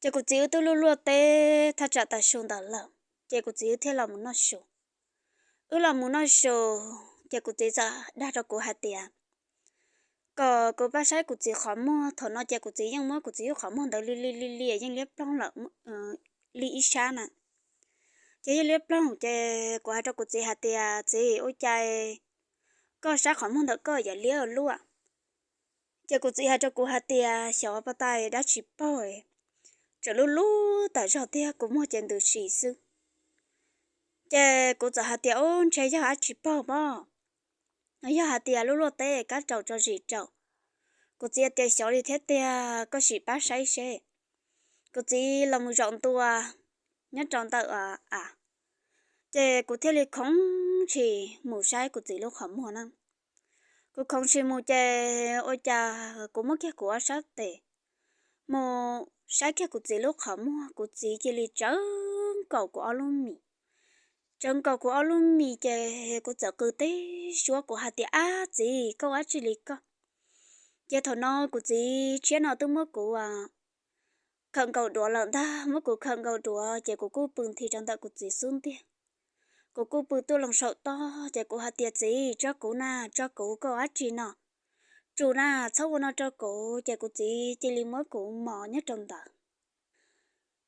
Ces kuv txiv wb twb luaj luaj teb thaj tsam tas su ntawd lawm, ces kuv txiv wb thiaj los mus noj su. Wb los mus noj su, ces kuv txiv txawm dag rau kuv hais tias, kom kuv pab saib kuv txiv qhov muag. Thaum no ces kuv txiv yeej muab kuv txiv lub qhov muag ntawd li li li li yeej liab ploog lawm li ib sab na. Ces yeej liab ploog, ces kuv hais rau kuv txiv hais tias, txiv, ua cas koj sab qhov muag ntawm koj yuav liab ua luaj? Ces kuv txiv hais rau kuv hais tias, xyov pab tais dab tsi paug, tseem lub lub tas zog thiab kuv muag ces ntws si xwb. Ces kuv txawm hais tias, ub, ntshe yog dab tsi paug pob, yog hais tias luaj luaj teb kab raus tso zis rau. Kuv txiv tias, xyov li thiab tiag, koj sim pab saib seb. Kuv txiv los mus zaum ntua nyob rau ntawm av, ces kuv thiaj li khoov ntshis mus saib kuv txiv lub qhov muag na. Kuv khoov ntshis mus ces ua cas kuv muab kiag kuv ob sab tes mus saib kiag kuv txiv lub qhov muag, kuv txiv cia li tsawv nkaus kuv ob lub mis. Tsawv nkaus kuv ob lub mis ces kuv txawm qw teb suab, kuv hais tias, ab txiv, koj ua dab tsi li koj? Ces thaum no kuv txiv tshiab no twb muab kuv khawm nkaus duav lawm ntag, muab kuv khawm nkaus duav ces kuv kuj pw nthi rau ntawm kuv txiv xub ntiag. Kuv kuj pw tuaj loo saum toj ces kuv hais tias, txiv, tso kuv na, tso kuv, koj ua dab tsi no? Tsum na, txhob ua no rau kuv. Ces kuv txiv cia li muab kuv mos nyob rau ntawd.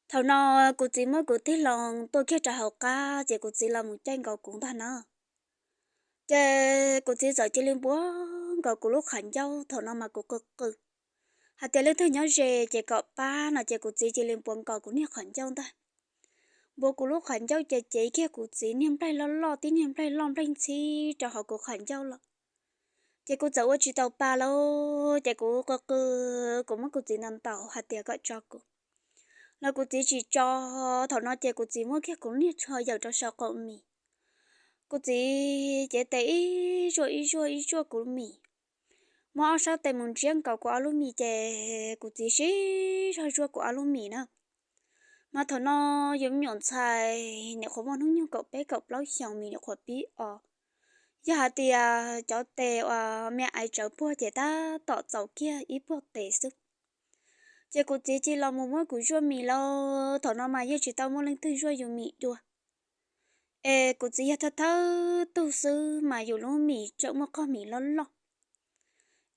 Thaum no kuv txiv muab kuv tig loo tuaj kiag rau hauv qab ces kuv txiv los mus caij nkaus kuv ntag na. Ces kuv txiv txawm cia li npuav nkaus kuv lub qhov ncauj, thaum no mas kuv qw qw hais tias leej twg nyob ze ces kom pab no ces kuv txiv cia li npuav nkaus kuv niag qhov ncauj ntag. Npuav kuv lub qhov ncauj ces cev kiag kuv txiv niag nplaig loj loj, tib niag nplaig loj nplaig ntxhib rau hauv kuv qhov ncauj los. Ces kuv txawm ua tsis tau pa lauj, ces kuv qw qw, kuv muab kuv txiv ntaus ntaus hais tias kom tso kuv los kuv txiv tsis tso. Thaum no ces kuv txiv muab kiag kuv niag tsho yawm rau saum qaum mis. Kuv txiv cev tes ib zuaj ib zuaj ib zuaj kuv mis, muab ob sab tes mus ntsiab nkaus kuv ob lub mis ces kuv txiv sib zog zuaj kuv ob lub mis na. Mas thaum no yus me nyuam ntxhais nyuam qhuav muaj hnub nyoog kaum peb kaum plaub xyoos, mis nyuam qhuav pib os. Yog hais tias cov tes uas me aiv tsawv puag ces tab tom txaus kiag ib puag tes xwb. Ces kuv txiv cia li los mus muab kuv zuaj mis lauj, thaum no mas yeej tsis tau muaj leej twg zuaj yus mis dua. Es kuv txiv yog thawj thawj tug xwb mas yus lub mis tseem muaj qog mis loj loj.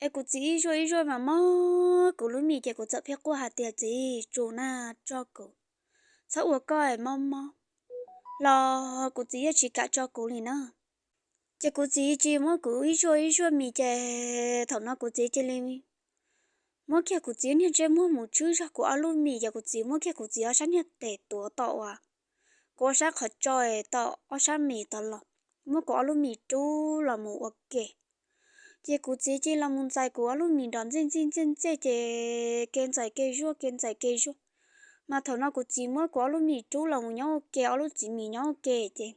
Es kuv txiv ib zuaj ib zuaj mas mob kuv lub mis ces kuv txawm pheej quaj hais tias, txiv, tsum na, tso kuv, txhob ua koj es mob mob. Los kuv txiv yeej tsis kam tso kuv li na. Ces kuv txiv cia li muab kuv ib zuaj ib zuaj mis ces thaum no kuv txiv cia li muab kiag kuv txiv niag ntsej muag mus tshwb zog kuv ob lub mis, ces kuv txiv muab kiag kuv txiv ob sab niag tes tuav tom uas kuv ob sab qhov tso, tom ob sab mis tod los, muab kuv ob lub mis rub los mus ua ke. Ces kuv txiv cia li los mus ntxais kuv ob lub mis nrov ntxej ntxej ntxej ntxej ces ke ntxais ke zuaj ke ntxais ke zuaj. Mas thaum no kuv txiv muab kuv ob lub mis rub los mus nyob ua ke, ob lub txiv mis nyob ua ke ces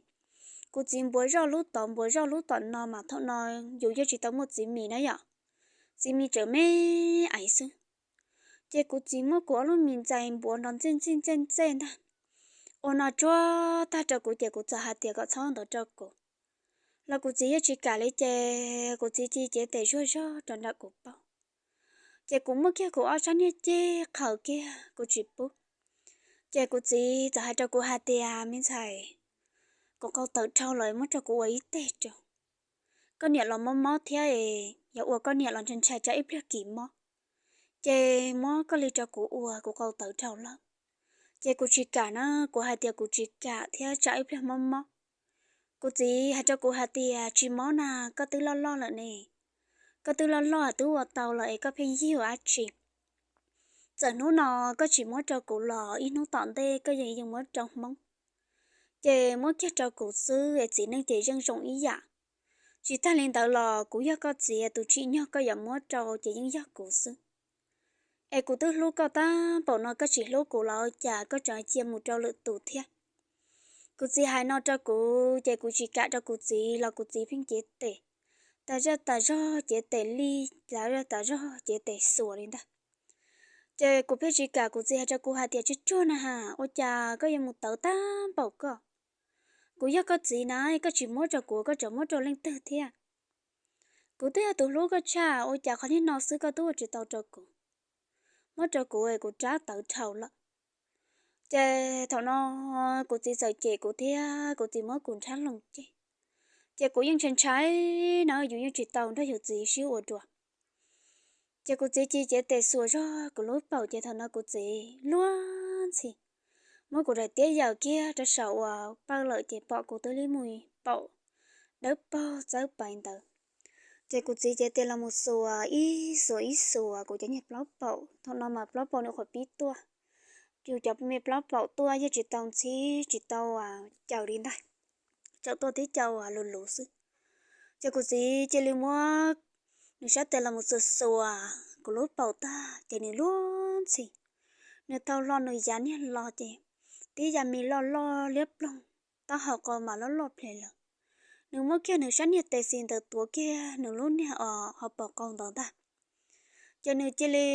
kuv txiv npuav zoj lub tod npuav zoj lub tom no mas thaum no yus yeej tsis tau muaj txiv mis na yom, txiv mis tseem me aiv xwb. Ces kuv txiv muab kuv ob lub mis ntxais npuav nrov ntxej ntxej ntxej ntxej ntag, ua no tsuag tag rau kuv ces kuv txawm hais tias kom txhob ntawd rau kuv. Los kuv txiv yeej tsis kam li ces kuv txiv cia li cev tes zuag zog rau nram kuv paum. Ces kuv muab kiag kuv ob sab niag ceg qhaws kiag kuv tsis pub. Ces kuv txiv txawm hais rau kuv hais tias, me ntxhais, kuv qau tawv dhau lawm, muab rau kuv ua ib teg rau. Koj niam los mob mob thiab es yog ua koj niam los ntshai ntshai tsam ib pliag kis mob, ces muab koj li rau kuv ua, kuv qau tawv dhau lawm. Ces kuv tsis kam na, kuv hais tias kuv tsis kam thiab tsam ib pliag mob mob. Kuv txiv hais rau kuv hais tias, tsis mob na, koj twb loj loj lawm ne, koj twb loj loj twb ua tau lawm es koj pheej yig ua dab tsi? Txawm hnub no koj tsis muab rau kuv los ib hnub tom ntej koj yeej yeej muab rau Hmoob. Ces muab kiag rau kuv xwb es txiv neej ces yeej zoo ib yam. Tsis tag li ntawd los kuv yog koj txiv, tus tsim nyog koj yuav muab rau ces yeej yog kuv xwb. Es kuv twb hlub koj tab npaum no, koj tsis hlub kuv los ua cas koj tseem cia mus rau lwm tus thiab? Kuv txiv hais no rau kuv ces kuv tsis kam rau kuv txiv los kuv txiv pheej cev tes tas zaj tas zog, cev tes lij tas zaj tas zog, cev tes xuas li ntag. Ces kuv pheej tsis kam, kuv txiv hais rau kuv hais tias, tsuag tsuag na has, ua cas koj yuav mus tawv tag npaum koj? Kuv yog koj txiv na, koj tsis muab rau kuv koj tseem muab rau leej twg thiab? Kuv twb yog tus hlub koj tshaj, ua cas qhov niag no xwb koj twb ua tsis tau rau kuv? Muab rau kuv es kuv rab tawv dhau lawm. Ces thaum no kuv txiv txawm cem kuv thiab kuv txiv muab kuv nrhab loo ceg. Ces kuv yeej ntshai ntshai no yus yeej tsis tau nrog yus txiv sib ua dua. Ces kuv txiv cia li cev tes xuas zog kuv lub paum ces thaum no kuv txiv luag ntxhi muab kuv daim tiab yaws kiag rau saum uas pawj lawm ces pom kuv twb li mus paum dawb paug txawb pais ntawd. Ces kuv txiv cev tes los mus xuas ib xuas ib xuas kuv cov niag plaub paum, thaum no mas plaub paum nws qhuav pib tuaj. Yus cov me plaub paum tuaj yeej tsis tau ntxhib tsis tau caws li ntag, tsuas tuaj tib co uas luv luv xwb. Ces kuv txiv cia li muab nws sab tes los mus xuas xuas kuv lub paum tag ces nws luag ntxhi, nws tau hlo nws yav niag los ces tib yam me loj loj liab ploog, taub hau qau mas loj loj ple lawm. Nws muab kiag nws sab niag tes xis ntawd tuav kiag nws lub niag os hauv paus qau ntawd ntag. Ces nws cia li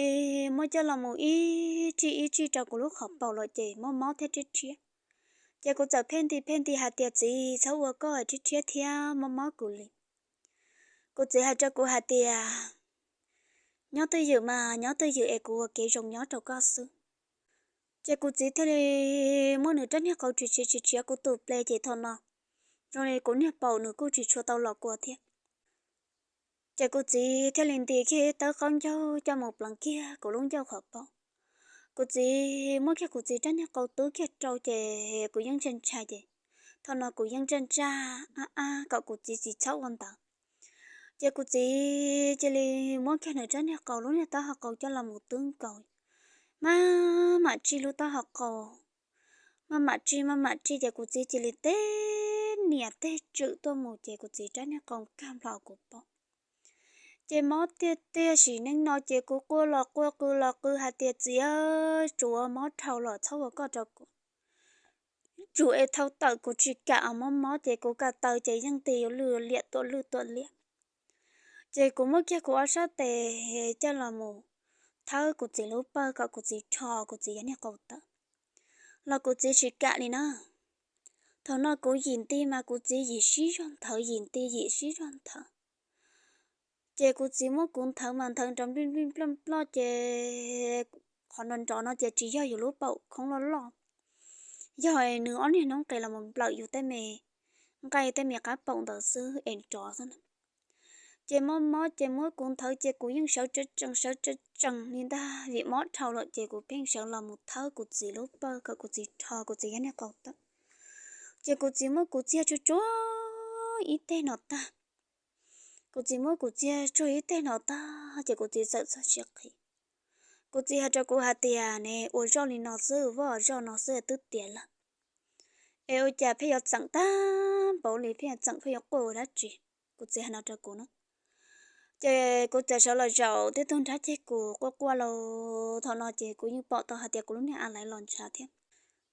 muab coj los mus ib tsij ib tsij rau kuv lub qhov paum lawm ces mob mob thiab rhiab rhiab. Ces kuv txawm pheej nti pheej nti hais tias, Txiv, txhob ua koj rhiab rhiab thiab mob mob kuv li. Kuv txiv hais rau kuv hais tias, Nyob twj ywm mas nyob twj ywm es kuv ua kev zoo nyob rau koj xwb. Ces kuv txiv thiaj li muab nws rab niag qau tsis tsis tsis tsis kuv tus ple ces thaum no zoo li kuv niag paum nws kuj tsis tshua tau los kua thiab. Ces kuv txiv thiaj li nti kiag tawb qaub ncaug coj mus pleev kiag kuv lub ncauj qhov paum. Kuv txiv muab kiag kuv txiv rab niag qau tub kiag rau ces kuv yeej ntshai ntshai ces thaum no kuv yeej ntsaj ntsaj ab ab kom kuv txiv tsis txhob ua ntawd. Ces kuv txiv cia li muab kiag nws rab niag qau lub niag taub hau qau coj los mus tub nkaus, maj mam tsij lub taub hau qau, maj mam tsij maj mam tsij ces kuv txiv cia li teb niam teb tswm tuaj mus ces kuv txiv rab niag qau kag nplo kuv paum. Ces mob tiag tiag sim neej no ces kuv quaj los quaj qw los qw hais tias, Txiv, tsuav mob dhau los txhob ua koj rau kuv. Tsuav es thau tawm kuv tsis kam mob mob ces kuv kam taw ces yeej tig yuav lwj liam tuam lwj tuam liam. Ces kuv muab kiag kuv ob sab tes coj los mus thawb kuv txiv lub pawg kom kuv txiv rho kuv txiv yav niag qau tawm, los kuv txiv tsis kam li na. Thaum no kuv yim nti mas kuv txiv yim sib zog nthawv yim nti yim sib zog nthawv. Ces kuv txiv muab kuv nthawv mas nthawv nrov nplij nplij nploj nploj ces qhov nrov nrov no ces tsis yog yus lub paum khoob loj loj, yog nws ob niag noob qes los mus nplawm yus tej me nqaij tej me qab paum ntawd xwb es nrov xwb na. Ces mob mob ces muab kuv nthawv ces kuv yeej sawv tsees sawv tsees tsees li ntag vim mob dhau lawm ces kuv pheej sawv los mus thawb kuv txiv lub pawg kom kuv txiv rho kuv txiv yav niag qau tawm. Ces kuv txiv muab kuv txiag tsuag tsuag ib teg no tag. Kuv txiv muab kuv txiag tsuag ib teg no tag ces kuv txiv txawm txog siav qhi. Kuv txiv hais rau kuv hais tias, Ne, ua zoj li no xwb, vaj zoj no xwb twb tiav lawm, es ua cas pheej yuav txeem tag npaum li, pheej yuav txeem pheej yuav quaj ua dab tsi? Kuv txiv hais no rau kuv na. Ces kuv txawm sawv los zaum tib tug nrab ceg kuv quaj quaj lauj. Thaum no ces kuv yeej pom tau hais tias kuv lub niag a laiv los ntshav thiab.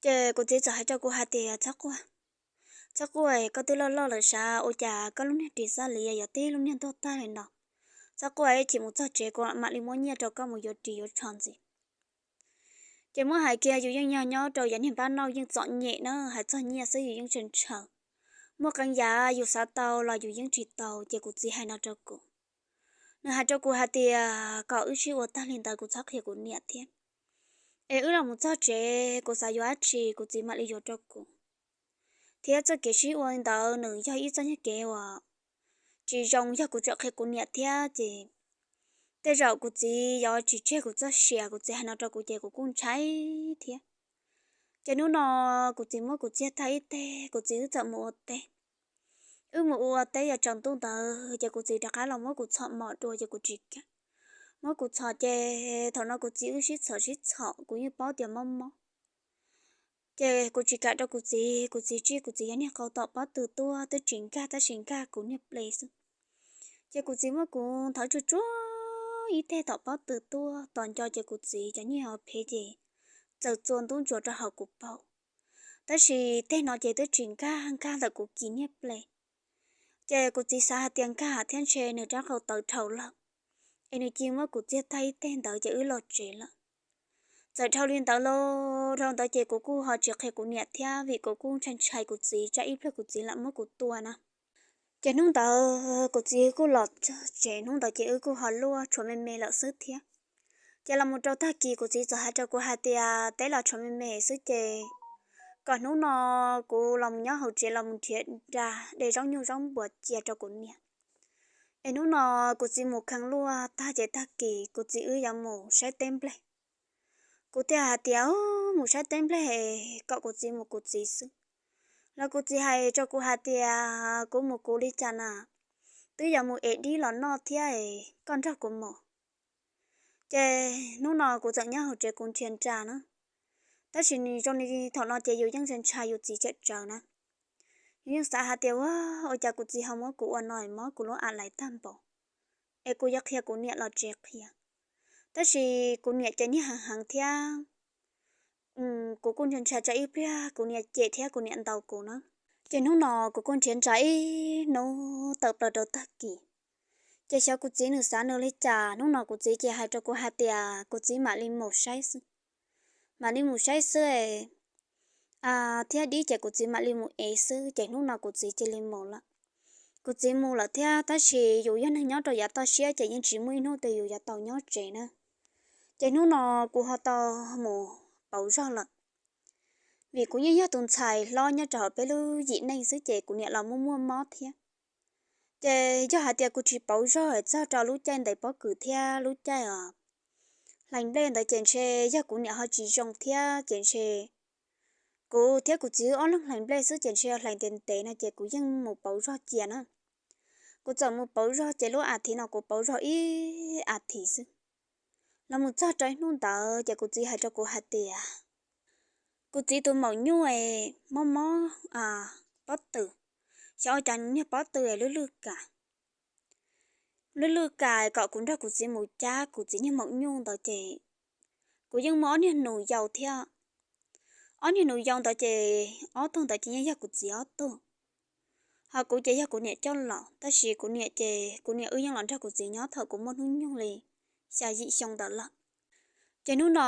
Ces kuv txiv txawm hais rau kuv hais tias, Txhob quaj, txhob quaj, koj twb loj loj lawm sav, ua cas koj lub niag ris xab li yuav tib lub niag ntuag tag li no? Txhob quaj, ib chim mus txog tsev kuv mam li muab nyiaj rau koj mus yuav ris yuav tsho ntxiv. Ces muab hais kiag yus yeej yog nyob rau yav niag npab nauj yeej txom nyem na, hais txog nyiaj xwb yus yeej tshee ntshaw. Muaj qee yam yus xav tau los yus yeej tsis tau, ces kuv txiv hais no rau kuv. Nws hais rau kuv hais tias kom wb sib ua tag li ntawd kuv txhob qhia kuv niam thiab, es wb los mus txog tsev kuv xav yuav dab tsi kuv txiv mam li yuav rau kuv. Thiab txoj kev sib ua li ntawd nws yog ib txoj nyuag kev uas tsis zoo, yog kuv tseem qhia kuv niam thiab ces tej zaum kuv txiv yuav tsis tseg kuv txoj sia. Kuv txiv hais no rau kuv ces kuv kuj ntshai thiab. Ces hnub no kuv txiv muab kuv txiag tag ib teg, kuv txiv wb txawm mus ua teb. Wb mus ua teb yuav tsaus ntuj ntawd ces kuv txiv rov qab los muab kuv txhom mos dua ces kuv tsis kam. Muab kuv txhom ces thaum no kuv txiv wb sib txhom sib txhom, kuv yeej paub tias mob mob. Ces kuv tsis kam rau kuv txiv, kuv txiv tsij kuv txiv yav niag qau tom pob tw tuaj, twb tsis nkag tab sis nkag kuv niag ple xwb. Ces kuv txiv muab kuv nthawv tsuag tsuag ib teg tom pob tw tuaj, tos nco ces kuv txiv cov niag phev ces txawm txua ntub ntsuas rau hauv kuv paum. Tab sis teg no ces twb tsis nkag, nkag ntawm kuv kis niag ple. Ces kuv txiv xav hais tias nkag thiab ntshe nws rab qau tawv dhau lawm, es nws cia muab kuv txiag tag ib teg ntawd ces wb los tsev lawm. Txawm dhau li ntawd los dhau ntawd ces kuv kuj ho tsis qhia kuv niam thiab vim kuv kuj ntshai ntshai kuv txiv tsam ib pliag kuv txiv lam muab kuv tua na. Ces hnub ntawd kuv txiv kuj los txog tsev, hnub ntawd ces wb kuj ho luaj tshuav me me lawm xwb thiab. Ces los mus rau tag kis kuv txiv txawm hais rau kuv hais tias teb los tshuav me me xwb ces kom hnub no kuv los mus nyob hauv tsev los mus nrhiav nra de zaub nyuj zaub npuas cia rau kuv niam. Es hnub no kuv txiv mus kheev luaj tag ces tag kis kuv txiv wb yuav mus saib teb nplej. Kuv thiaj hais tias mus saib teb nplej kom kuv txiv mus kuv txiv xwb. Los kuv txiv hais rau kuv hais tias kuv mus kuv li cas na, twb yuav mus ev dib los noj thiab, koj nrog kuv mus. Ces hnub no kuv txawm nyob hauv tsev kuv nrhiav nra na, tab sis zoo li thaum no ces yus yeej ntshai ntshai yus txiv tsam tsawv na. Yus yeej xav hais tias ua, ua cas kuv txiv ho muab kuv ua no mob kuv lub a lais tag npaum, es kuv yuav qhia kuv niam los tsis qhia. Tab sis kuv niam ces niag heev heev thiab, kuv kuj ntshai ntshai tso ib pliag kuv niam cem thiab kuv niam ntaus kuv na. Ces hnub no kuv kuj nrhiav nra ib hnub tawm plaws rau tag kis. Ces xyov kuv txiv nws xav nws li cas, hnub no kuv txiv ces hais rau kuv hais tias kuv txiv mam li mus saib xwb, mam li mus saib xwb, thiab dib ces kuv txiv mam li mus ev xwb. Ces hnub no kuv txiv cia li mus lawm. Kuv txiv mus lawm thiab, tab sis yus yog neeg nyob rau yav toj siab ces yeej tsis muaj ib hnub twg yus yuav tau nyob tsev na. Ces hnub no kuv ho tau mus pauv zog lawm, vim kuv yeej yog tus ntxhais hlob nyob rau hauv peb lub yim neej xwb ces kuv niam los muaj muaj mob thiab. Ces yog hais tias kuv tsis pauv zog txog rau lub caij ntev pob kws thiab lub caij hlais nplej ntawd ces ntshe yog kuv niam ho tsis zoo thiab ces ntshe kuv thiab kuv txiv ob leeg hlais nplej xwb ces ntshe hlais ntev ntev no ces kuv yeej mus pauv zog cia na. Kuv txawm mus pauv zog ces lub a thiv no kuv pauv zog ib a thiv xwb. Los mus txog rau ib hnub ntawd ces kuv txiv hais rau kuv hais tias kuv txiv tus maum nyuj mob mob pob tw, xyov ua cas niag pob tw lwj lwj kam, lwj lwj kam kom kuv nrog kuv txiv mus cab kuv txiv niag maum nyuj ntawd ces kuv yeej muaj ob niag nus yau thiab. Ob niag nus yau ntawd ces ob tug ntawd ces yeej yog kuv txiv ob tug, ho kuv ces yog kuv niam coj los, tab sis kuv niam ces kuv niam wb yeej los nrog kuv txiv nyob thaum kuv muaj hnub nyoog li xya yim xyoo ntawd lawm. Ces hnub no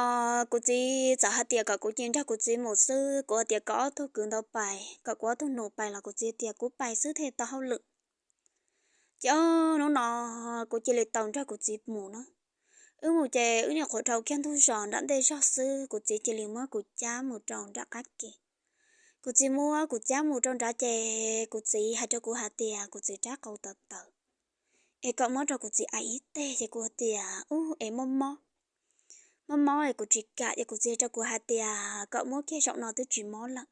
kuv txiv txawm hais tias kom kuv cia nrog kuv txiv mus xwb, kuv hais tias kom ob tug kwv ntawd pais, kom kuv ob tug nus pais los kuv txiv tias kuv pais xwb thiaj tau hauj lwm. Ces ob hnub no kuv cia li tau nrog kuv txiv mus na. Wb mus ces wb niaj qhuav dhau kiag ntug zos nram ntej zog xwb kuv txiv cia li muab kuv cab mus rau nram qab ke. Kuv txiv muab kuv cab mus rau nrad ces kuv txiv hais rau kuv hais tias kuv txiv rab qau tawv tawv, es kom muab rau kuv txiv ais ib teg ces kuv tias ub es mob mob, mob mob es kuv tsis kam ces kuv txiv hais rau kuv hais tias kom muab kiag zaum no twb tsis mob lawm.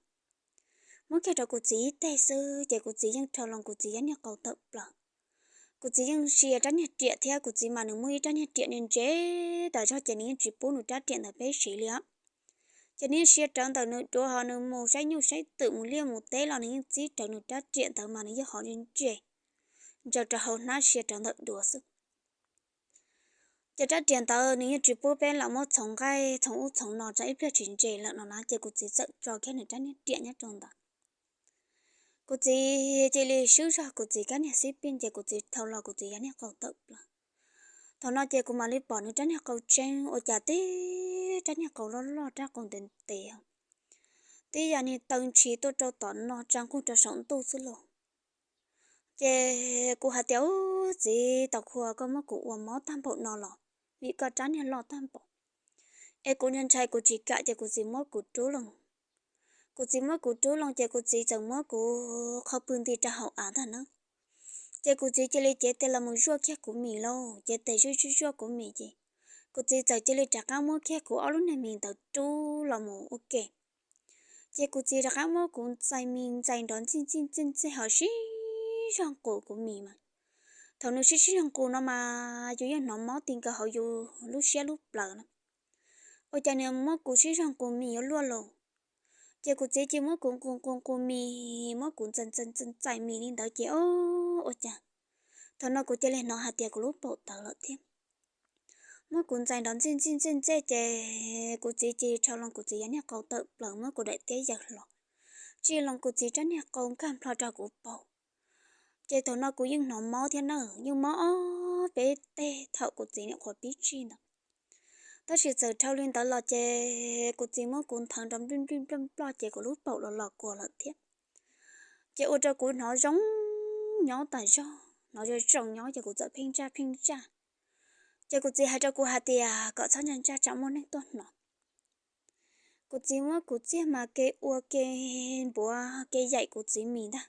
Muab kiag rau kuv txiv ib teg xwb ces kuv txiv yeej rhau loo kuv txiv yab niag qau tawm plaws. Kuv txiv yeej sia rab niag riam thiab kuv txiv mas nws muaj ib rab niag riam ntse tas zog ces nws yeej tsis pub nws rab riam ntawd peb siv li os. Ces nws yeej sia rawv ntawm nws duav ho nws mus saib nyuj saib twm mus liaj mus teb los nws yeej txib rawv nws rab riam ntawd mas nws yeej hov ntse ntse ntsaws rau hauv hnab sia rawv ntawm duav xwb. Ces rab riam ntawd nws yeej tsis pub peb los muab txhoov nqaij txhoov ub txhoov no tso ib pliag tsis ntse lawm no na ces kuv txiv txawm tso kiag nws rab niag riam nyob rau ntawd. Kuv txiv cia li swb zog kuv txiv kab niag xib pij ces kuv txiv rhau los kuv txiv yab niag qau tawm plaws. Thaum no ces kuv mam li pom nws rab niag qau tseeb ua cas tib rab niag qau loj loj rab qau ntev ntev, tib yam niag taw ntshis tuaj rau tom no tsa nqug rau saum ntuj xwb lauj. Ces kuv hais tias ub txiv, tau khuv koj muab kuv ua mob tag npaum no los vim koj rab niag loj tag npaum. Es kuv ntshai kuv tsis kam ces kuv txiv muab kuv rub loo. Kuv txiv muab kuv rub loo ces kuv txiv txawm muab kuv qhau pw nti rau hauv av ntag na. Ces kuv txiv cia li cev tes los mus zuaj kiag kuv mis lauj, cev tes zuaj zuaj zuaj kuv mis ces kuv txiv txawm cia li rov qab muab kiag kuv ob lub niag mis ntawd rub los mus ua ke. Ces kuv txiv rov qab muab kuv ntxais mis ntxais nrov ntxij ntxij ntxij ntxij ho sib zog nqus kuv mis mas. Thaum nws sib sib zog nqus no mas yus yeej hnov mob ti nkaus hauv yus lub siab lub plawv na. Ua cas nws muab kuv sib zog nqus mis yuav luaj lauj. Ces kuv txiv cia muab kuv nqus nqus nqus mis, muab kuv ntxais ntxais ntxais ntxais mis li ntawd ces o, ua cas thaum no kuv cia li hnov hais tias kuv lub paum tawv lawm thiab. Muab kuv ntxais nrov ntxij ntxij ntxij ntxij ces kuv txiv cia li rhau loo kuv txiv yab niag qau tawm plaws muab kuv daim tiab yaws hlo, tsij loo kuv txiv rab niag qau nkag nplho rau kuv paum. Ces thaum no kuv yeej hnov mob thiab na, yeej mob ob peb teg thaum kuv txiv niam qhuav pib tsij ntawd. Tab sis txawm dhau li ntawd los ces kuv txiv muab kuv nthawv nrov nplij nplij nploj nploj ces kuv lub paum los los kua lawm thiab. Ces ua rau kuv hnov zoo nyob tas zog, hnov zoo zoo nyob ces kuv txawm pheej ntsaj pheej ntsaj. Ces kuv txiv hais rau kuv hais tias kom txhob ntsaj ntsaj tsam muaj neeg tuaj hnov. Kuv txiv muab kuv txiag mas ke ua ke npuav ke yaim kuv txiv mis ntag,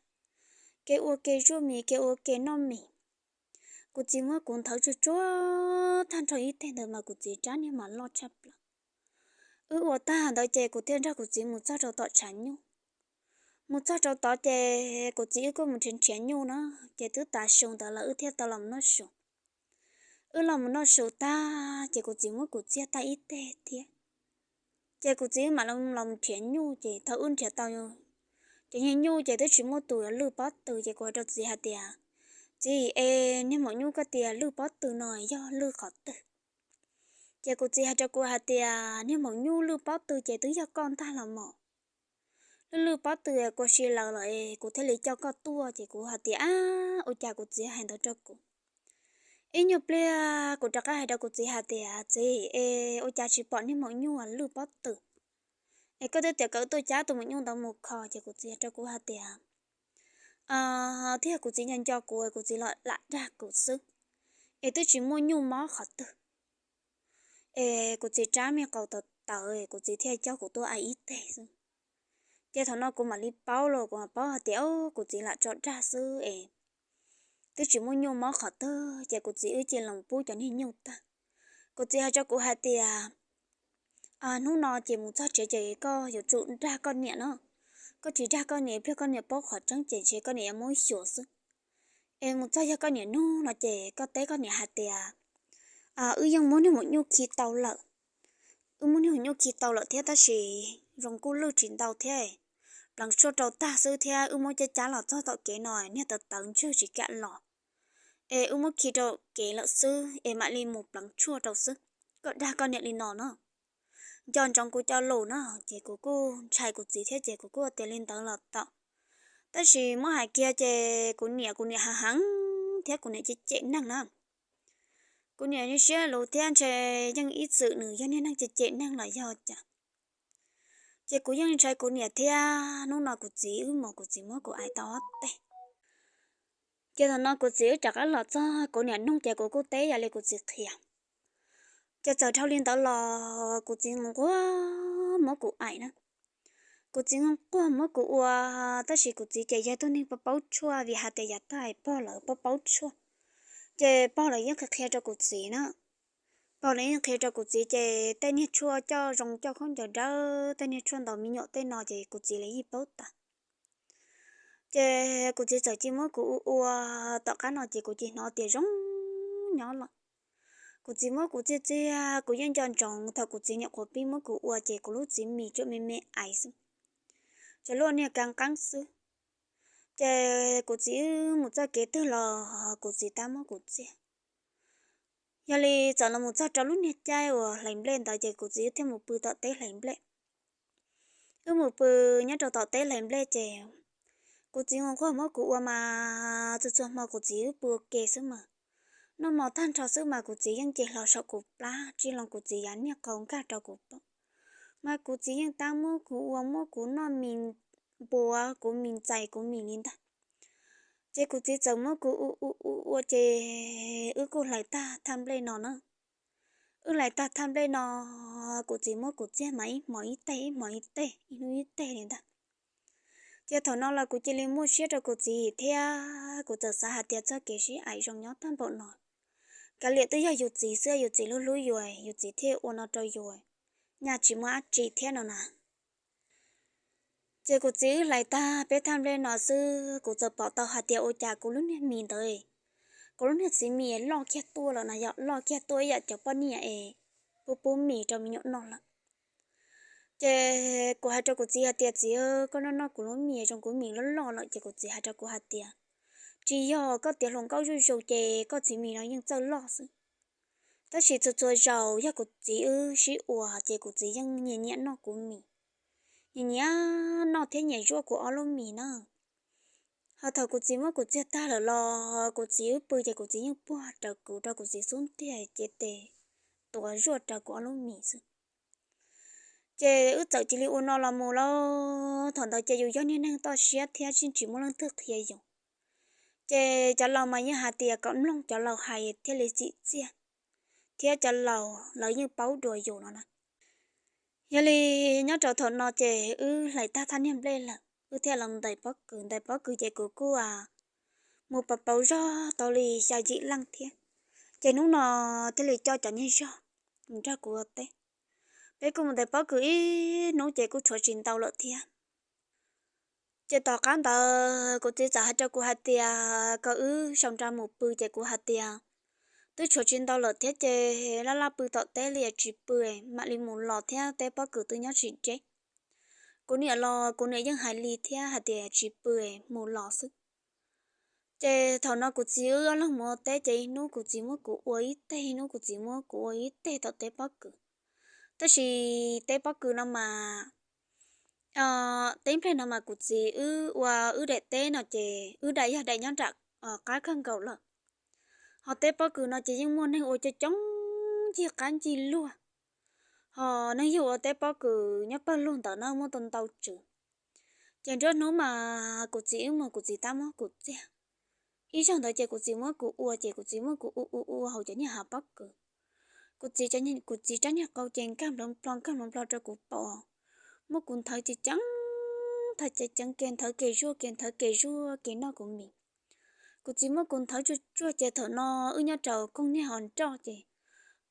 ke ua ke zuaj mis ke ua ke noj mis. Kuv txiv muab kuv nthawv tsuag tsuag tag nrho ib teg ntawd mas kuv txiv rab niag mas loj tshaj plaws. Wb ua tag ntawd ces kuv thiaj nrog kuv txiv mus txog rau tom tshav nyuj. Mus txog rau tod ces kuv txiv wb kuj mus nrhiav nrhiav nyuj na, ces twb tav su ntawd lawm wb thiaj tau los noj su. Wb los mus noj su tag ces kuv txiv muab kuv txiag tag ib teg thiab. Ces kuv txiv wb mam los nrhiav nyuj ces thaum wb nrhiav tau cov niag nyuj ces twb tsis muaj tus lwj pob tw ces kuv hais rau txiv hais tias, txiv, es niag maum nyuj koj tias lwj pob tw no yog lwj qhov twg? Ces kuv txiv hais rau kuv hais tias niag maum nyuj lwj pob tw ces twb yog koj ntag los mas. Lwj lwj pob tw kua si lawm los es kuv thiaj li coj koj tuaj. Ces kuv hais tias, ab, ua cas kuv txiv hais ntawd rau kuv? Ib nyuag pliag kuv rov qab hais rau kuv txiv hais tias, txiv, es ua cas tsis pom niag maum nyuj lwj pob tw? Es koj twb tias kom tuaj cab tus maum nyuj ntawd mus kho. Ces kuv txiv hais rau kuv hais tias, twb yog kuv txiv nco nco kuv, kuv txiv los lam dag kuv xwb, es twb tsis muaj nyuj mob qhov twg. Es kuv txiv rab me qau tawv tawv, kuv txiv thiaj coj kuv tuaj aim ib teg xwb. Ces thaum no kuv mam li paub los kuv mam paub hais tias kuv txiv lam tso dag xwb es twb tsis muaj nyuj mob qhov twg. Ces kuv txiv wb cia li los pub cov niag nyuj tag. Kuv txiv hais rau kuv hais tias, hnub no ces mus txog tsev ces koj yuav tsum dag koj niam no. Koj tsis dag koj niam, pliag koj niam paub qhov tseeb ces ntshe koj niam yuav muab xyuas xwb. Es mus txog yog koj niam nug no ces koj teb koj niam hais tias, wb yeej muab niag maum nyuj khi tau lawm. Wb muab niag maum nyuj khi tau lawm thiab tab sis zoo kuj lwj tsis ntau thiab, pleev tshuaj rau tag xwb thiab wb muab cab cab los txog tom kev no niag tawv tawv ntswg tsis kam los. Es wb muab khi rau kev lawm xwb es mam li mus pleev tshuaj rau xwb. Koj dag koj niam li no no, nco ntsoov kuv cov lus no. Ces kuv kuj ntshai kuv txiv thiab ces kuv kuj tias li ntawd los tau. Tab sis muab hais kiag ces kuv niam, kuv niam heev heev thiab kuv niam cem cem neeg na. Kuv niam siab luv thiab ntshe yeej ib txwm nws yog niag neeg cem cem neeg los yog cas. Ces kuv yeej ntshai kuv niam thiab. Hnub no kuv txiv wb mus, kuv txiv muab kuv aim tau ob teg. Ces thaum no kuv txiv wb rov qab los txog, kuv niam nug ces kuv kuj teb yam li kuv txiv qhia. Ces txawm dhau li ntawd los kuv txiv nquag muab kuv aim na. Kuv txiv nquag muab kuv ua, tab sis kuv txiv ces yog tug neeg paub paub tshuaj vim hais tias yav tag pog lawv paub paub tshuaj. Ces pog lawv yeej qhia qhia rau kuv txiv na. Pog lawv yeej qhia rau kuv txiv ces tej niag tshuaj coj zoo coj khaub ncaws dawb, tej niag tshuaj ntaus me nyuam tej no ces kuv txiv lawv yeej paub tas. Ces kuv txiv txawm cia muab kuv ua ua, tom qab no ces kuv cia hnov tias zoo nyob lawm. Kuv txiv muab kuv txiag txiag, kuv yeej nco ntsoov thaum kuv txiv nyuam qhuav pib muab kuv ua ces kuv lub txiv mis tsuas me me aiv xwb, tsuas luaj niag ka qeeb xwb. Ces kuv txiv wb mus txoj kev twg los kuv txiv tab muab kuv txiag. Yog li txawm los mus txog rau lub niag caij uas hlais nplej ntawd ces kuv txiv wb thiaj mus pw tom teb hlais nplej. Wb mus pw nyob rau tom teb hlais nplej ces kuv txiv nquag nquag muab kuv ua mas txhua txhua hmo kuv txiv wb pw ua ke xwb mas. Noj mov tag nrho xwb mas kuv txiv yeej nce hlo saum kuv plab tsis hlo kuv txiv yav niag qau nkag rau kuv pom. Mas kuv txiv yeej tab muab kuv ua, muab kuv noj mis, npuav kuv mis, ntxais kuv mis li ntag. Ces kuv txiv txawm muab kuv ua ua ua ua ces wb kuj hlais tag thaj nplej no na. Wb hlais tag thaj nplej no, kuv txiv muab kuv txiag mas ib hmos ib teg ib hmos ib teg ib hnub ib teg li ntag. Ces thaum no los kuv cia li muaj siab rau kuv txiv thiab kuv txawm xav hais tias txoj kev sib aim zoo nyob tag npaum no, kav liam twb yog yus txiv xwb, yus txiv hlub hlub yus, yus txiv thiaj ua no rau yus, nyaj tsis muaj dab tsi thiab no na. Ces kuv txiv wb hlais tag peb thaj nplej no xwb kuv txawm pom tau hais tias ua cas kuv lub niag mis ntawd, kuv lub niag txiv mis loj kiag tuaj lawm na, yog loj kiag tuaj ib yam cov poj niam es pub pub mis rau me nyuam noj lawm. Ces kuv hais rau kuv txiv hais tias txiv, koj noj noj kuv lub mis zoo kuv mis loj loj lawm. Ces kuv txiv hais rau kuv hais tias tsis yog, koj tiav hluas nkauj zuj zus ces koj txiv mis no yeej txawj loj xwb. Tab sis txhua txhua zaus yog kuv txiv wb sib ua ces kuv txiv yeej nyiam nyiam noj kuv mis, nyiam nyiam noj thiab nyiam zuaj kuv ob lub mis na. Ho thaum kuv txiv muab kuv txiag tag lawm los kuv txiv wb pw ces kuv txiv yeej puag raws kuv rau kuv txiv xub ntiag ces tes tuav zuaj raws kuv ob lub mis xwb. Ces wb txawm cia li ua no los mus lauj. Thaum ntawd ces yus yog niag neeg toj siab thiab tsis muaj leej twg qhia yus. Ces cov laus mas yeej hais tias kom mloog cov laus hais thiaj li txim txiaj. thiab cov laus lawv yeej paub dua yus no na. Yog li nyob rau thaum no ces wb hlais tag thaj niag nplej lawm, wb thiaj los ntais pob kws. Ntais pob kws ces kuv kuj mus pauv pauv zog tau li xya yim leej thiab. Ces hnub no thiaj li coj cov niag zog mus nrog kuv ua teb. Peb kuj mus ntais pob kws ib hnub ces kuj tshuav tsis ntau lawm thiab. Ces tom qab ntawd kuv txiv txawm hais rau kuv hais tias kom wb sau nra mus pw, ces kuv hais tias twb tshuav tsis ntau lawm thiab ces laj laj pw tom teb li tsis pw, mam li mus los thiab, teb pob kws twb nyob tsis deb. Kuv niam los kuv niam yeej hais li thiab hais tias tsis pw, mus los xwb. Ces thaum no kuv txiv wb ob leeg mus ua teb ces ib hnub kuv txiv muab kuv ua ib teg, ib hnub kuv txiv muab kuv ua ib teg tom teb pob kws. Tab sis teb pob kws no mas, teb nplej no mas kuv txiv wb ua wb daim teb no ces wb daim yog daim nyob nram qab kawg nkaus lawm. Ho teb pob kws no ces yeej muaj neeg ua coob coob ncig qab ncig luag. Ho neeg yug ua teb pob kws nyob pawg lug ntawd na muaj tau ntau tswv. Ces nruab hnub mas kuv txiv wb mus kuv txiv tab muab kuv txiag. Ib zaug ntawd ces kuv txiv muab kuv ua ces kuv txiv muab kuv ua ua ua hauv cov niag hav pob kws. Kuv txiv, kuv txiv rab niag qau ces nkag nplho nkag nplho nplho rau kuv pom, muab kuv nthawv ces ceev, nthawv ces ceev, ke nthawv ke zuaj, ke nthawv ke zuaj, ke noj kuv mis. Kuv txiv muab kuv nthawv tsuag tsuag ces thaum no wb nyob rau koog niag hov nroj ces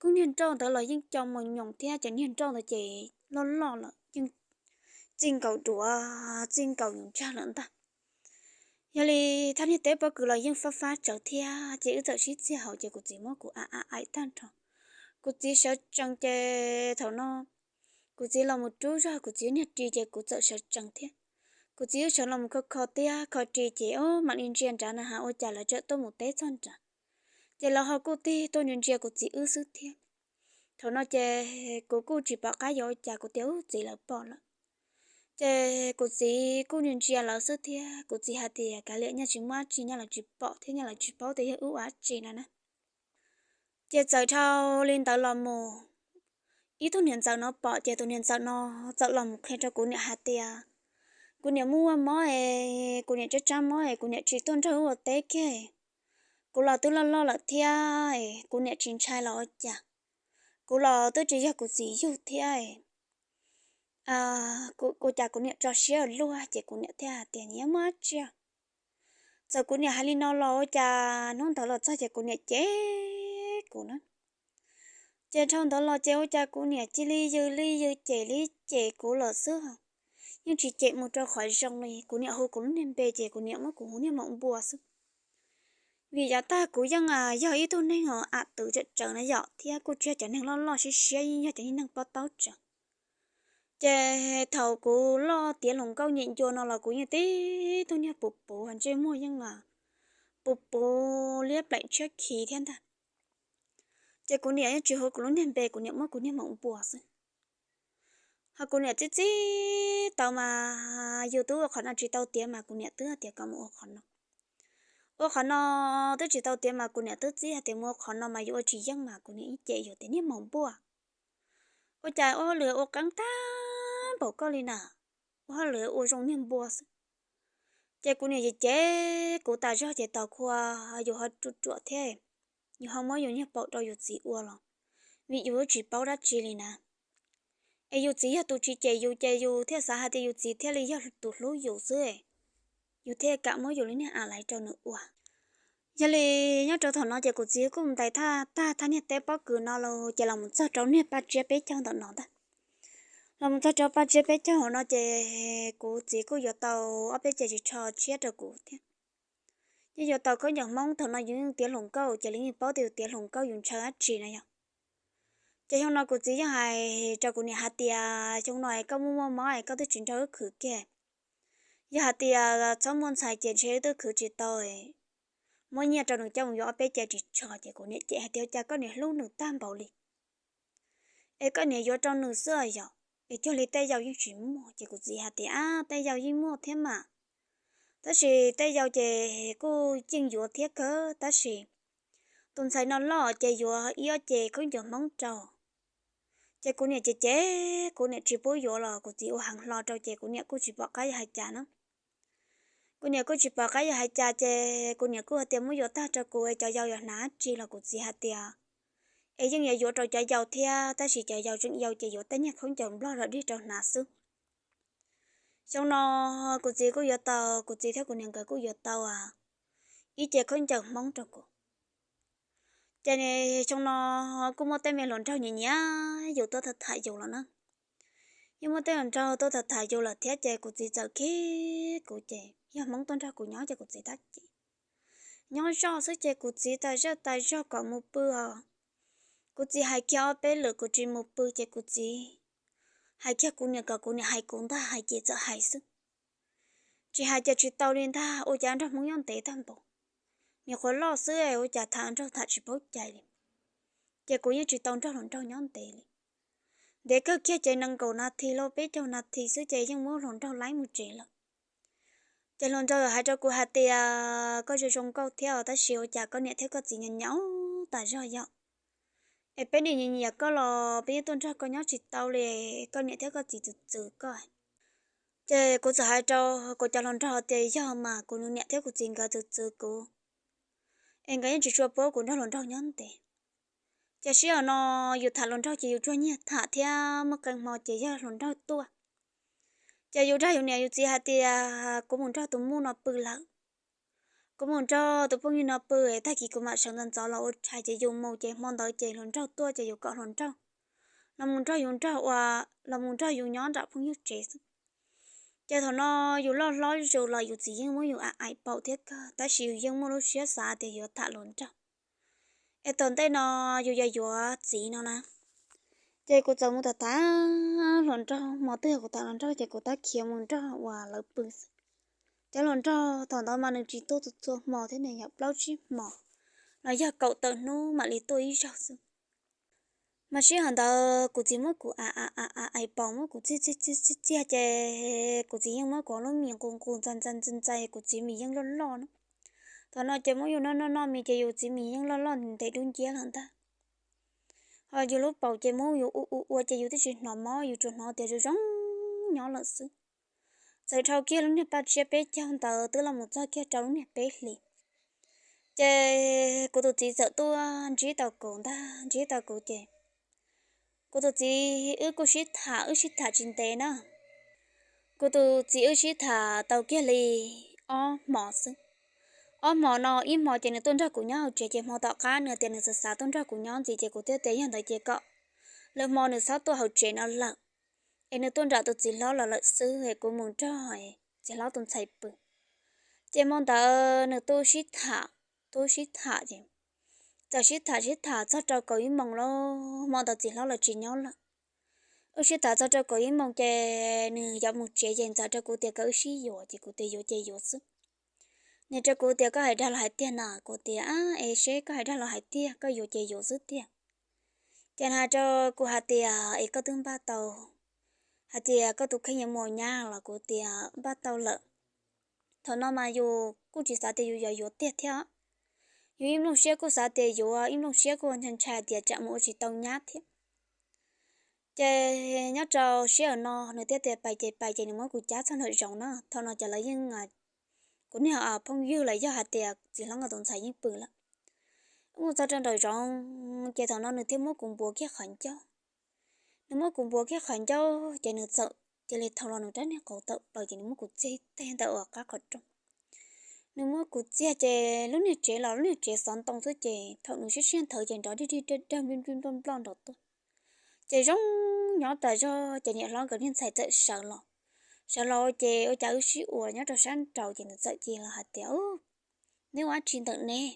koog niag nroj ntawd los yeej co mos nyoos thiab, cov niag nroj ntawd ces loj loj lawm yeej txij nkaus duav txij nkaus yus ntsag lawm ntag. Yog li thaj niag teb pob kws los yeej fab fab tsawv thiab ces wb txawm sib txiag hauv ces kuv txiv muab kuv a a aim tag nrho. Kuv txiv sawv tsees ces thaum no kuv txiv los mus rub zog kuv txiv niag ris ces kuv txawm sawv tsees thiab. Kuv txiv wb sawv los mus kho kho tiab kho ris ces o mam li ntsia nrad na has ua cas lawv tseem tuaj mus teb txog nrad. Ces lawv ho kuj tig tuaj ntsia ntsia kuv txiv wb xwb thiab. Thaum no ces kuv kuj tsis pom qab yuav ua cas kuv tias ub txiv lawv pom lawm. Ces kuv txiv kuj ntsia ntsia lawv xwb thiab kuv txiv hais tias kav liam nyaj tsis muaj dab tsi, nyaj lawv tsis pom thiab nyaj lawv tsis paub tias yog wb ua dab tsi no na. Ces txawm dhau li ntawd los mus, ib tug niam ntxawm no pom ces tus niam ntxawm no txawm los mus qhia rau kuv niam hais tias kuv niam muaj mob es kuv niam tsab tsab mob es kuv niam tsis tuaj nrog wb ua teb kiag. Kuv los twb loj loj lawm thiab es kuv niam tsis ntshai los ua cas. Kuv los twb tsis yog kuv txiv yug thiab es ua cas kuv niam tso siab luaj ces kuv niam thiaj hais tias nyiam muaj dab tsi. Txawm kuv niam hais li no los ua cas hnub ntawd los txog ces kuv niam cem kuv na. Ces dhau ntawd los ces ua cas kuv niam cia li yws li yws cem li cem kuv lawm xwb. Yeej tsis cem mus rau qhov zoo li, kuv niam hu kuv lub niag npe ces kuv niam muab kuv hu niag maum npua xwb. Vim yav tag kuv yeej yog ib tug neeg uas am twv tsawm tsawv na yom, thiab kuj tsis yog cov neeg loj loj siab siab, yeej yog cov niag neeg pob taub tsawv. Ces thaum kuv loj tiav hluas nkauj nyem ncua no los kuv yeej tib tug niag puv puv ntsej muag yeej puv puv liab plaim tshiab khiv thiab ntag. Ces kuv niam yeej tsis hu kuv lub niag npe, kuv niam muab kuv niag maum npua xwb. Ho kuv niam txib txib tau mas yus twb ua qhov no tsis tau tiav mas kuv niam twb hais tias kom mus ua qhov no. Ua qhov no twb tsis tau tiav mas kuv niam twb txib hais tias mus ua qhov no mas yuav ua tsis yeej mas kuv niam yeej cem yus tias niag maum npua. Ua cas ua hauj lwm ua qeeb tag npaum koj li na, ua hauj lwm ua zoo niag npua xwb. Ces kuv niam cem cem kuv tas zog ces tos kuv yus ho ruam ruam thiab, yus ho muab yus niag paum rau yus txiv ua los, vim yus tsis paub dab tsi li na. Es yus txiv yog tus tsis cem yus ces yus thiaj xav hais tias yus txiv thiaj li yog tus hlub yus xwb, yus thiaj kam muab yus li niag a laiv rau nws ua. Yog li nyob rau thaum no ces kuv txiv kuj mus ntais tag thaj niag teb pob kws no los ces los mus txog rau niag paj tsiab peb caug ntawm no ntag. Los mus txog rau paj tsiab peb caug no ces kuv txiv kuj yuav tau ob peb ce ris tsho tshiab rau kuv thiab. Yeej yuav tau khaub ncaws Hmoob, thaum no yus yeej tiav hluas nkauj ces lawv yeej paub tias yus tiav hluas nkauj yus ntshaw dab tsi na yom. Ces xyoo no kuv txiv yeej hais rau kuv niam hais tias xyoo no es koj muaj muaj mob es koj twb tsis nrog wb khwv kiag. Yog hais tias txhob muaj ntxhais ces ntshe wb twb khwv tsis tau, muab nyiaj rau nws coj mus yuav ob peb ce ris tsho. Ces kuv niam cem hais tias cas koj niam hlub nws tag npaum li, es koj niam yuav rau nws xwb yom, es cuag li tej yau yeej tsis muaj. Ces kuv txiv hais tias ab tej yau yeej muaj thiab mas, tab sis tej yau ces kuj yeej yuav thiab kawg tab sis tus ntxhais no loj ces yuav ib ob ce khaub ncaws Hmoob rau. Ces kuv niam cem cem, kuv niam tsis pub yuav los kuv txiv ua heev hlo rau ces kuv niam kuj tsis pom qab yuav hais cas na. Kuv niam kuj tsis pom qab yuav hais cas ces kuv niam kuj hais tias muab yuav tag rau kuv es cov yau yuav hnav dab tsi los kuv txiv hais tias es yeej yuav yuav rau cov yau thiab, tab sis cov yau tseem yau ces yuav tej niag khaub ncaws nplog los dig rau hnav xwb. Xyoo no kuv txiv kuj yuav tau, kuv txiv thiab kuv niam nkawd kuj yuav tau ib ce khaub ncaws Hmoob rau kuv. Ces xyoo no kuj muaj tej me hluas nraug nyiam nyiam yus tuaj tham tham yus los na. Yeej muaj tej hluas nraug tuaj tham tham yus lawm thiab ces kuv txiv txawm khib kuv ces yog Hmoob tuaj nrog kuv nyob ces kuv txiv tab cem. Nyob zoj xwb ces kuv txiv tas zaj tas zog kom mus pw os. Kuv txiv hais kiag ob peb lwm kuv tsis mus pw ces kuv txiv hais kiag kuv niam kom kuv niam hais kuv ntag, hais ces txawm hais xwb. Tsis hais ces tsis tau li ntag, ua cas nrog Hmoob nyob ntev tag npaum. Nyuam qhuav loj xwb es ua cas tham nraug tham tsis paub cai li. Ces kuv yeej tsis tau nrog hluas nraug nyob ntev li. Ntev kawg kiag ces nees nkaum nas this los peb caug nas this xwb ces yeej muab hluas nraug laib mus tsev lawm. Ces hluas nraug hais rau kuv hais tias koj zoo zoo nkauj thiab os, tab sis ua cas koj niam thiab koj txiv nyaum nyaum tas zog yom. Es peb niam nyiam nyiam koj los peb yeej tuaj nrog koj nyob tsis tau li, koj niam thiab koj txiv txwv txwv koj. Ces kuv txawm hais rau kuv cov hluas nraug tias yog mas kuv niam thiab kuv txiv nkawd txwv txwv kuv, es nkawd yeej tsis tshua pub kuv nrog hluas nraug nyob ntev. Ces sij hawm no yus tham hluas nraug ces yus tsuag nyiag tham thiab muaj qee hmo ces yog hluas nraug tuaj ces yus dag yus niam yus txiv hais tias kuv mus nrog tus muj no pw lawm, kuv mus nrog tus phooj ywg no pw es tag kis kuv mam sawv ntxov ntxov los ua tshais ces yus mus ces hmo ntawd ces hluas nraug tuaj ces yus kom hluas nraug los mus nrog yus nrog ua, los mus nrog yus nyob nram phooj ywg tsev xwb. Ces thaum no yus loj hlob zus los yus txiv yeej muab yus aim paum thiab kawg, tab sis yus yeej muaj lub siab xav tias yuav tham hluas nraug es tom ntej no yus yuav yuav txiv no na. Ces kuv txawm mus tham tham hluas nraug, hmo twg kuv tham hluas nraug ces kuv tab khiav mus nrog uas lawv pw xwb. Cov hluas nraug thaum ntawd mas nws tsis tuaj txhua txhua hmo thiab, nws yog plaub tsib hmo los yog kaum tawm hnub mam li tuaj ib zaug xwb. Mas sij hawm ntawd kuv txiv muab kuv aim paum, muab kuv txiag txiag txiag txiag ces kuv txiv yeej muab kuv lub mis nqus nqus ntxais ntxais ntxais ntxais, kuv txiv mis yeej loj loj na. Thaum no ces muab yus noj noj noj mis ces yus txiv mis yeej loj loj ntev dub nciab lawm ntag. Ho yus lub paum ces muab yus ua ua ua ces yus twb tsis hnov mob, yus tsuas hnov tias zoo zoo nyob lawm xwb. Txawm dhau kiag lub niag paj tsiab peb caug ntawd twb los mus txog kiag rau lub niag peb hlis, ces kuv tus txiv txawm tuaj ntsib tau kuv ntag, ntsib tau kuv ces kuv tus txiv wb kuj sib tham, wb sib tham tsis ntev na. Kuv tus txiv wb sib tham tau kiag li ob hmo xwb. Ob hmo no ib hmo ces nws tuaj nrog kuv nyob hauv tsev, ces hmo tom qab nws tias nws xav xav tuaj nrog kuv nyob ntxiv, ces kuv thiaj tias yog ntawd ces kom lwm hmo nws txhob tuaj hauv tsev no lawm, es nws tuaj nram tus txiv hlob los lawm xwb es kuv mus nrog txiv hlob tus ntxhais pw. Ces hmo ntawd nws tuaj sib tham, tuaj sib tham ces txawm sib tham sib tham txog rau kaum ib moos lauj, hmo ntawd txiv hlob los tsis nyob lawm. Wb sib tham txog rau kaum ib moos ces nws yuav mus tsev ces ntxawm rau kuv tias kom wb sib yuav, ces kuv tias yuav ces yuav xwb. Nws rau kuv tias koj hais dag los hais tiag na, kuv tias es seb koj hais dag los hais tiag, koj yuav ces yuav xwb tiag. Ces nws hais rau kuv hais tias es koj twb npaj tau hais tias koj tus kheej yuav mus nyab los, kuv tias npaj tau lawm. Thaum no mas yus kuj tsis xav tias yus yuav yuav tiag thiab, yus ib nplooj siab kuj xav tias yuav, ib nplooj siab kuj ntshai ntshai tias tsam mus ua tsis tau nyab thiab. Ces nyob rau sij hawm no nws thiaj tias pais ces pais, ces nws muab kuv cab txog nraum zoov na. Thaum no ces lawv yeej, kuv niag phooj ywg los yog hais tias txiv hlob nkawd tus ntxhais yeej pw lawm. Wb mus txog rau nraum zoov ces thaum no nws thiaj muab kuv npuav kiag qhov ncauj. Nws muab kuv npuav kiag qhov ncauj ces nws txawm cia li thau los nws rab niag qau tawm plaws ces nws muab kuv txiag teg ntawm uas qab qhov rooj. Nws muab kuv txiag ces lub niag tsev los lub niag tsev xov ntoo xwb ces thaum nws siab siab nthawv ces nrov dig dig dawg nplij nplij nploj nploj nraud tuaj. Ces zoo nyob tas zog ces niam hlob nkawd niag ntxhais txawm sawv los. Sawv los ces ua cas wb sib ua nyob rau sab nraud ces nws txawm cia li los hais tias neb ua dab tsi ntawm neb?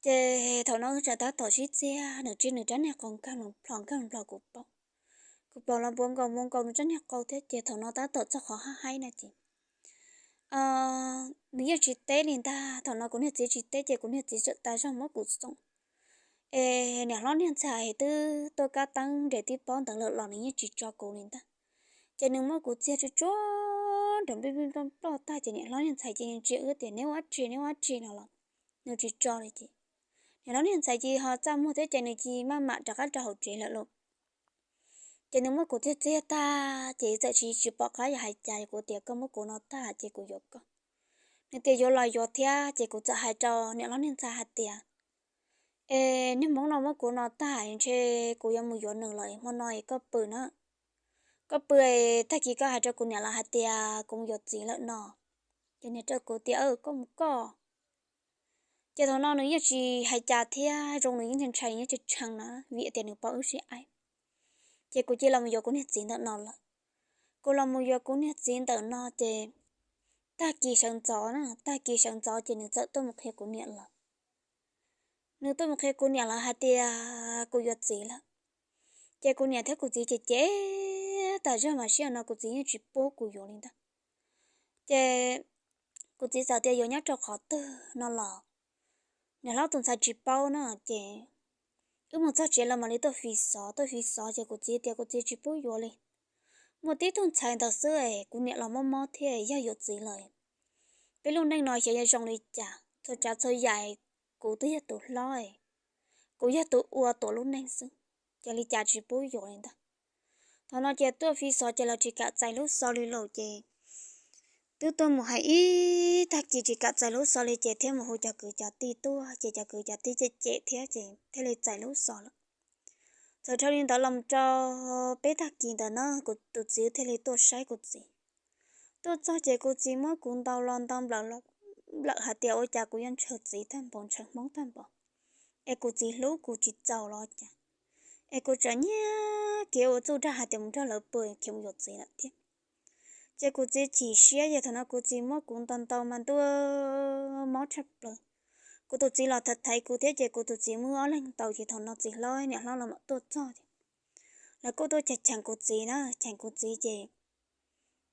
Ces thaum no wb tseem tab tom sib txiag, nws tsis nws rab niag qau nkag nplho nkag nplho kuv paum. Kuv paum los npuav nkaus npuav nkaus nws rab niag qau thiab ces thaum no tab tom txog qhov haj haib no ces nws yeej tsis teb li ntag. Thaum no kuv niag txiv tsis teb ces kuv niag txiv tseem tas zog muab kuv xoom. Es niam hlob niag ntxhais twb tuaj kab teeb nres tib pob ntawd lawm los nws yeej tsis tso kuv li ntag. Ces nws muab kuv txiag tsuj tsuav nrov nplij nplij nploj nploj tag ces niam hlob niag ntxhais ces nws tsis wb tias neb ua dab tsi neb ua dab tsi no los nws tsis tso li ces niam hlob niag ntxhais ces ho txaj muag thiab ces nws cia li maj mam rov qab rau hauv tsev lawm lauj. Ces nws muab kuv txiag txiag tag ces txawm tsis tsis pom qab yuav hais cas, kuv tias koj muab kuv no tag ces kuv yuav koj. Nws tias yuav los yuav thiab ces kuv txawm hais rau niam hlob niag ntxhais hais tias Es niag hmoob no muab kuv no tag, ntshe kuv yuav mus yuav nws lawm, hmo no es koj pw na, koj pw, tag kis koj hais rau kuv niam los hais tias kuv mus yuav txiv lawm no. Ces niam rau kuv tias, koj mus koj. Ces thaum no nws yeej tsis hais cas thiab, zoo nws yeej ntshai ntshai, nws yeej tshee tshee na, vim tias nws paub wb sib aim. Ces kuv cia li los mus yuav kuv niag txiv ntawm no lawm. Kuv los mus yuav kuv niag txiv ntawm no ces tag kis sawv ntxov na, tag kis sawv ntxov ces nws txawm tuaj mus qhia kuv niam lawm. Nws tuaj mus qhia kuv niam lawv hais tias kuv yuav txiv lawm. Ces kuv niam thiab kuv txiv ces cem tas zog mas sij hawm no kuv txiv yeej tsis pub kuv yuav li ntag. Ces kuv txiv txawm tias yuav nyob rau qhov twg no los niam hlob tus ntxhais tsis paub na. Ces wb mus txog tsev los mam li tuaj fi xov, tuaj fi xov ces kuv txiv tias kuv txiv tsis pub yuav li. Muaj tib tug ntxhais ntawd xwb es kuv niam los mob mob thiab, yog yuav txiv lawm, peb lub neej no xyov yuav zoo li cas, txhua tsav txhua yam kuv twb yog tus hlob, kuv yog tus ua tuam lub neej xwb, ces li cas tsis pub yuav li ntag. Thaum no ces tuaj fi xov ces los tsis kam txais lub xov li lawm ces twb tuaj mus hais ib tag kis tsis kam txais lub xov li ces thiaj mus hu cov kwv cov tij tuaj ces cov kwv cov tij cem cem thiab ces thiaj li txais lub xov lawm. Txawm dhau li ntawd los rau peb tag kis ntawd na kuv tus txiv thiaj li tuaj saib kuv txiv. Tuaj txog ces kuv txiv muab kuv ntaus los ntaus nplawm los nplawm hais tias ua cas kuv yuav ntshaw txiv tag npaum, ntshaw hmoob tag npaum, es kuv txiv hlub kuv tsis txaus los cas, es kuv tseem nyiag kev ua txuj dag hais tias mus nrog lawv pw khiav mus yuav txiv lawm thiab. Ces kuv txiv chim siab ces thaum no kuv txiv muab kuv ntaus ntaus mas ntuj mob tshaj plaws. Kuv tus txiv los thaiv thaiv kuv thiab ces kuv tus txiv muaj ob leeg ntaus ces thaum no txiv hlob niam hlob los mam tuaj txog ces lawv kuj tuaj cheem cheem kuv txiv na, cheem kuv txiv ces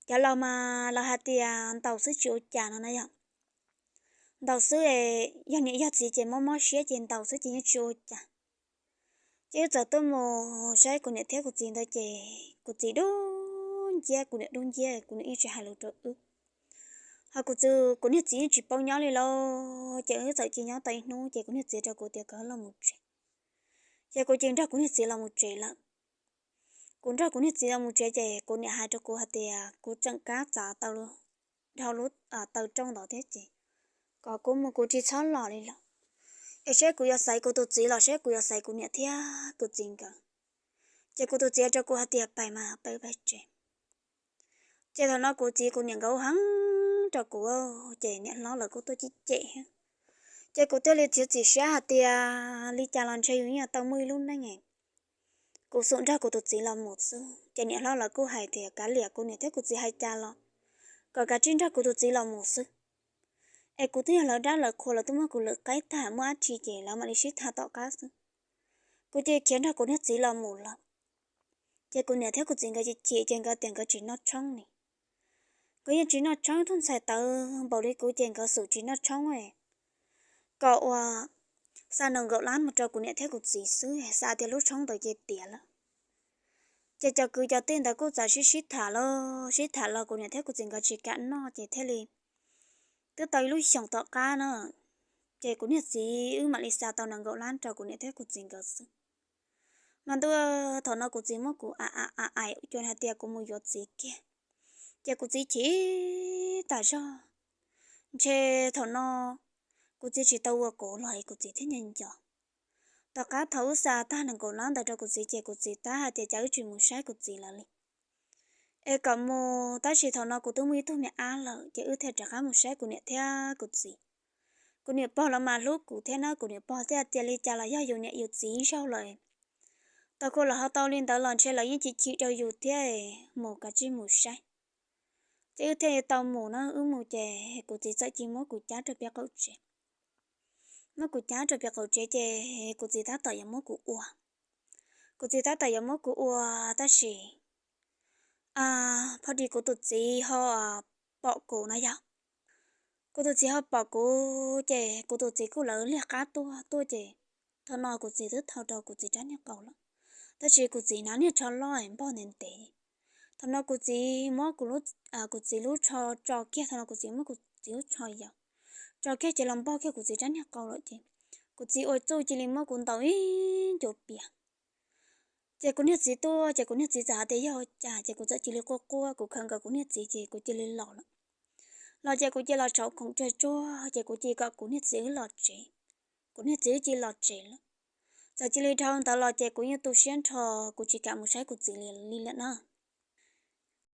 cov laus mas lawv hais tias ntaus xwb tsis ua cas no na yom. Ntaus xwb es yog niam yog txiv ces mob mob siab ces ntaus xwb ces yeej tsis ua cas. Ces wb txawm tuaj mus saib kuv niam thiab kuv txiv ntawd ces kuv txiv dub nciab, kuv niam dub nciab, kuv niam yeej tsis hais lus rau wb. Ho kuv txiv, kuv niag txiv yeej tsis paub nyob li lauj, ces wb txawm cia nyob tau ib hnub ces kuv niag txiv rau kuv tias kom los mus tsev. Ces kuv cia nrog kuv niag txiv los mus tsev lawm. Kuv nrog kuv niag txiv los mus tsev ces kuv niam hais rau kuv hais tias kuv tseem kab txav taw dhau lub taw rooj ntawd thiab ces kom kuv mus, kuv tsis txhob los li lawm, es saib kuv yuav xaiv kuv tus txiv los saib kuv yuav xaiv kuv niam thiab kuv txiv nkawd. Ces kuv tus txiv rau kuv hais tias pais mas pais, pais tsev. Ces thaum no kuv txiv kuv niam nkawd ua heev rau kuv, ces niam hlob lawv kuj tuaj cem cem thiab. Ces kuv thiaj li txiav txim siab hais tias li cas los ntshe yus yeej tau muaj ib lub neej, kuv xub nrog kuv tus txiv los mus xwb. Ces niam hlob lawv kuj hais tias kav liam kuv niam thiab kuv txiv hais cas los kom kav tsij nrog kuv tus txiv los mus xwb, es kuv twb yog lawv dab lawv qhua, lawv twb muab kuv lwm qaib tag, muaj dab tsi ces lawv mam li sib tham tom qab xwb. Kuv cia li khiav nrog kuv niag txiv los mus lawm. Ces kuv niam thiab kuv txiv nkawd chim chim ces nkawd tias nkawd tsis noj tshoob li. Nkawd yeej tsis noj tshoob, ib tug ntxhais tawv npaum li kuv ces nkawd xub tsis noj tshoob, kom ua xa nees nkaum lab mus rau kuv niam thiab kuv txiv xwb, xav tias lub tshoob ntawd ces tiav lawm. Ces cov kwv cov tij ntawd kuj txawm sib sib tham los sib tham los kuv niam thiab kuv txiv nkawd tsis kam noj ces thiaj li twb tau ib lub xyoos tom qab na, ces kuv niag txiv wb mam li xa tau nees nkaum lab rau kuv niam thiab kuv txiv nkawd xwb. Mas ntuj, thaum no kuv txiv muab kuv a a a aim cuag hais tias kuv mus yuav txiv kiag, ces kuv txiv chim tas zog. Ntshe thaum no kuv txiv tsis tau ua kuv los kuv txiv thiaj nco nco. Tom qab thaum wb xa tag nees nkaum lab ntawd rau kuv txiv ces kuv txiv tab hais tias cas wb tsis mus saib kuv txiv lawv li, es kom mus, tab sis thaum no kuv twb muaj ib tug me ab lawm ces wb thiaj rov qab mus saib kuv niam thiab kuv txiv. Kuv niam pog lawv mas hlub kuv thiab na, kuv niam pog thiaj tias li cas los yog yus niam yus txiv ib zaug lawm, tau kua los ho tau li ntawd los ntshe lawv yeej chim chim rau yus thiab, mus kav tsij mus saib. Ces wb thiaj li tau mus na, wb mus ces kuv txiv txawm cia li muab kuv cab rau pem qaum tsev. Muab kuv cab rau pem qaum tsev ces kuv txiv tab tom yuav muab kuv ua. Kuv txiv tab tom yuav muab kuv ua, tab sis pho dis kuv tus txiv ho pom kuv na yog. Kuv tus txiv ho pom kuv ces kuv tus txiv kuj lawv liag qab tuaj tuaj ces thaum no kuv txiv twb thau rau kuv txiv rab niag qau lawm. Tab sis kuv txiv hnav niag tsho loj npog ntev ntev. Thaum no kuv txiv muab kuv, kuv txiv lub tsho tso kiag, thaum no kuv txiv muab kuv txiv lub tsho yau tso kiag ces los npog kiag kuv txiv rab niag qau lawm ces kuv txiv ua txuj cia li muab kuv ntaus ib ncuav pias. Ces kuv niag txiv tuaj ces kuv niag txiv txawm hais tias yog ua cas ces kuv txawm cia li quaj quaj, kuv khawm nkaus kuv niag txiv ces kuv cia li los lawm. Los ces kuv cia li los tshauv khoom tsuag tsuag ces kuv cia li kom kuv niag txiv wb los tsev. Kuv niag txiv cia li los tsev lawm. Txawm cia li dhau ntawd los ces kuv yeej tu siab nrho, kuv tsis kam mus saib kuv txiv li lawm na.